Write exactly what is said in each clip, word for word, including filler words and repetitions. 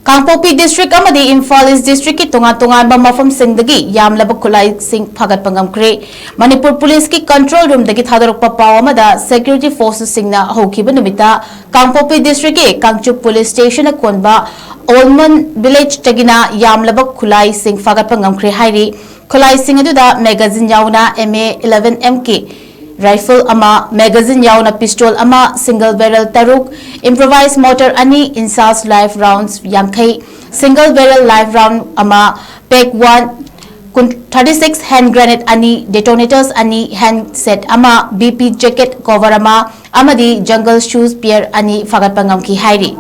ꯀꯥꯡꯄꯣꯛꯄꯤ district ꯑꯃꯗꯤ ꯏꯝꯐꯥꯜ ꯏꯁ ꯗꯤꯁꯇ꯭ꯔꯤꯛꯀꯤ ꯇꯣꯉꯥꯟ ꯇꯣꯉꯥꯟꯕ ꯃꯐꯝꯁꯤꯡꯗꯒꯤ ꯌꯥꯝꯂꯕ ꯈꯨꯠꯂꯥꯏꯁꯤꯡ ꯐꯥꯒꯠꯄ ꯉꯝꯈ꯭ꯔꯦ꯫ ꯃꯅꯤꯄꯨꯔ ꯄꯨꯂꯤꯁꯀꯤ ꯀꯟꯇ꯭ꯔꯣꯜ ꯔꯨꯝꯗꯒꯤ ꯊꯥꯗꯣꯔꯛꯄ ꯄꯥꯎ ꯑꯃꯗ ꯁꯦꯀ꯭ꯌꯨꯔꯤꯇꯤ ꯐꯣꯔꯁꯁꯤꯡꯅ ꯍꯧꯈꯤꯕ ꯅꯨꯃꯤꯠꯇ ꯀꯥꯡꯄꯣꯛꯄꯤ ꯗꯤꯁꯇ꯭ꯔꯤꯛꯀꯤ ꯀꯥꯡꯆꯨꯞ ꯄꯨꯂꯤꯁ ꯁ꯭ꯇꯦꯁꯟ ꯑꯀꯣꯟꯕ ꯑꯣꯜꯃꯟ ꯚꯤꯂꯦꯖꯇꯒꯤꯅ ꯌꯥꯝꯂꯕ ꯈꯨꯠꯂꯥꯏꯁꯤꯡ ꯐꯥꯒꯠꯄ ꯉꯝꯈ꯭ꯔꯦ ꯍꯥꯏꯔꯤ꯫ ꯈꯨꯠꯂꯥꯏꯁꯤꯡ ꯑꯗꯨꯗ ꯃꯦꯒꯥꯖꯤꯟ ꯌꯥꯎꯅ M A eleven M K rifle ꯑꯃ, ꯃꯦꯒꯥꯖꯤꯟ ꯌꯥꯎꯅ ꯄꯤꯁꯇꯣꯜ ꯑꯃ, ꯁꯤꯡꯒꯜ ꯕꯦꯔꯦꯜ ꯇꯔꯨꯛ, ꯏꯝꯄ꯭ꯔꯣꯚꯥꯏꯖ ꯃꯣꯔꯇꯔ ꯑꯅꯤ, ꯏꯟꯁꯥꯁ ꯂꯥꯏꯐ ꯔꯥꯎꯟꯁ ꯌꯥꯡꯈꯩ, ꯁꯤꯡꯒꯜ ꯕꯦꯔꯦꯜ ꯂꯥꯏꯐ ꯔꯥꯎꯟ ꯑꯃ, pack one, thirty six hand grenade ꯑꯅꯤ, ꯗꯦꯇꯣꯅꯦꯇꯔꯁ ꯑꯅꯤ, ꯍꯦꯟ ꯁꯦꯠ ꯑꯃ, ꯕꯤ ꯄꯤ ꯖꯦꯀꯦꯠ ꯀꯣꯚꯔ ꯑꯃ ꯑꯃꯗꯤ ꯖꯪꯒꯜ ꯁꯨꯁ ꯄꯤꯌꯔ ꯑꯅꯤ ꯐꯥꯒꯠꯄ ꯉꯝꯈꯤ ꯍꯥꯏꯔꯤ꯫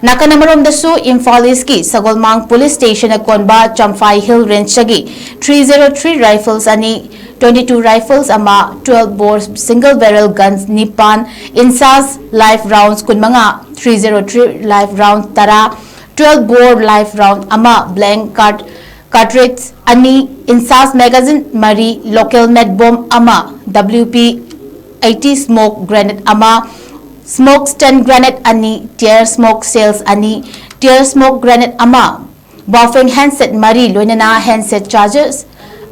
ꯅꯥꯀꯟ ꯑꯃꯔꯣꯝꯗꯁꯨ ꯏꯝꯐꯥꯜ ꯏꯁꯀꯤ ꯁꯒꯣꯜꯃꯥꯡ ꯄꯨꯂꯤꯁ ꯁ꯭ꯇꯦꯁꯟꯅ ꯀꯣꯟꯕ ꯆꯝꯐꯥꯏ ꯍꯤꯜ ꯔꯦꯟꯖꯇꯒꯤ ꯊ꯭ꯔꯤ ꯖꯦꯔꯣ ꯊ꯭ꯔꯤ ꯔꯥꯏꯐꯜꯁ ꯑꯅꯤ, ꯇ꯭ꯋꯦꯟꯇꯤ ꯇꯨ ꯔꯥꯏꯐꯜꯁ ꯑꯃ, twelve bore single barrel guns ꯅꯤꯄꯥꯟ, ꯏꯟꯁꯥꯁ ꯂꯥꯏꯐ ꯔꯥꯎꯟꯁ ꯀꯨꯟꯃꯉꯥ, three zero three live rounds ꯇꯔꯥ, ꯇ꯭ꯋꯦꯜꯚ ꯕꯣꯔ ꯂꯥꯏꯐ ꯔꯥꯎꯟ ꯑꯃ, ꯕ꯭ꯂꯦꯡ ꯀꯥꯔꯠ ꯀꯥꯔꯇ꯭ꯔꯤꯖ ꯑꯅꯤ, ꯏꯟꯁꯥꯁ ꯃꯦꯒꯥꯖꯤꯟ ꯃꯔꯤ, ꯂꯣꯀꯦꯜ ꯃꯦꯠ ꯕꯣꯝ ꯑꯃ, W P eighty smoke grenade ꯑꯃ, smoke stun grenade ꯑꯅꯤ, tear smoke shells ꯑꯅꯤ, ꯇꯤꯌꯔ ꯁ꯭ꯃꯣꯛ ꯒ꯭ꯔꯦꯅꯦꯗ ꯑꯃ, ꯕꯥꯐꯤꯡ ꯍꯦꯟꯁꯦꯠ ꯃꯔꯤ, ꯂꯣꯏꯅꯅ ꯍꯦꯟꯁꯦꯠ ꯆꯥꯔꯖꯦꯁ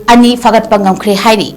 ꯑꯅꯤ ꯐꯥꯒꯠꯄ ꯉꯝꯈ꯭ꯔꯦ ꯍꯥꯏꯔꯤ꯫